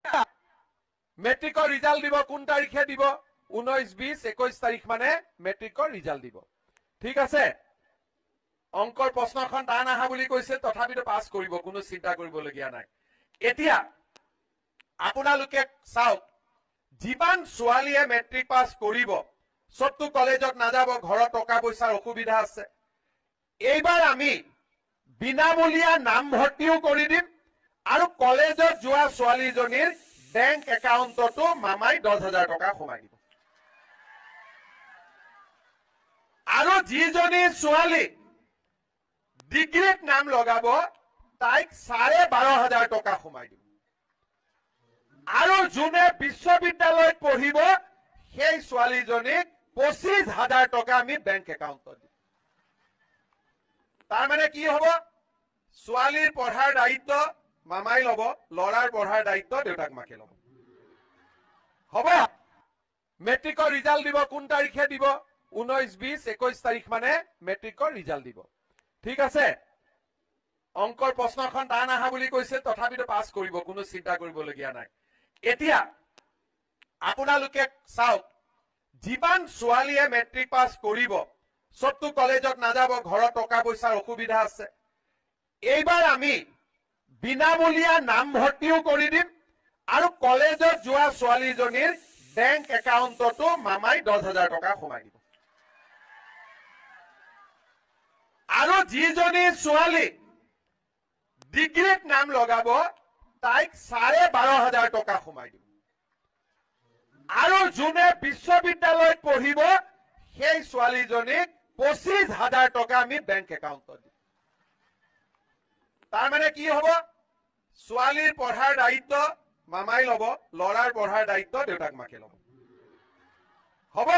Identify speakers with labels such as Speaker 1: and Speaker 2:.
Speaker 1: মেট্ৰিকৰ ৰিজাল্ট দিব কোন তাৰিখে দিব? 19, 20, 21 তাৰিখ মানে মেট্ৰিকৰ ৰিজাল্ট দিব। ঠিক আছে, অংকৰ প্ৰশ্নখন টান আহা বুলি কৈছে, তথাপিতো পাছ কৰিব, কোনো চিন্তা কৰিবলগীয়া নাই। এতিয়া আপোনালোকে চাওক, যিমান ছোৱালীয়ে মেট্ৰিক পাছ কৰিব চবতো কলেজত নাযাব, ঘৰত টকা পইচাৰ অসুবিধা আছে। এইবাৰ আমি বিনামূলীয়া নামভৰ্তিও কৰি দিম আৰু কলেজত যোৱা ছোৱালীজনীৰ বেংক একাউণ্টতো মামাই 10,000 টকা সোমাই দিব। আৰু যিজনী ছোৱালী ডিগ্ৰীত নাম লগাব তাইক 12,500 টকা সোমাই দিব। আৰু যোনে বিশ্ববিদ্যালয়ত পঢ়িব সেই ছোৱালীজনীক 25,000 টকা আমি বেংক একাউণ্টত দিম। তাৰ মানে কি হ'ব? ছোৱালীৰ পঢ়াৰ দায়িত্ব মামাই ল'ব, ল'ৰাৰ পঢ়াৰ দায়িত্ব দেউতাক মাকে ল'ব। হ'ব? মেট্ৰিকৰ ৰিজাল্ট দিব কোন তাৰিখে দিব? 19, 20, 21 তাৰিখ মানে মেট্ৰিকৰ ৰিজাল্ট দিব। ঠিক আছে, অংকৰ প্ৰশ্নখন টান আহা বুলি কৈছে, তথাপিতো পাছ কৰিব, কোনো চিন্তা কৰিবলগীয়া নাই। এতিয়া আপোনালোকে চাওক, যিমান ছোৱালীয়ে মেট্ৰিক পাছ কৰিব চবতো কলেজত নাযাব, ঘৰত টকা পইচাৰ অসুবিধা আছে। এইবাৰ আমি বিনামূলীয়া নামভৰ্তিও কৰি দিম আৰু কলেজত যোৱা ছোৱালীজনীৰ বেংক একাউণ্টতো মামাই 10,000 টকা সোমাই দিব। আৰু যিজনী ছোৱালী ডিগ্ৰীত নাম লগাব তাইক 12,500 টকা সোমাই দিব। আৰু যোনে বিশ্ববিদ্যালয়ত পঢ়িব সেই ছোৱালীজনীক 25,000 টকা আমি বেংক একাউণ্টত দিম। তাৰ মানে কি হ'ব? ছোৱালীৰ পঢ়াৰ দায়িত্ব মামাই ল'ব, ল'ৰাৰ পঢ়াৰ দায়িত্ব দেউতাক মাকে ল'ব। হ'ব?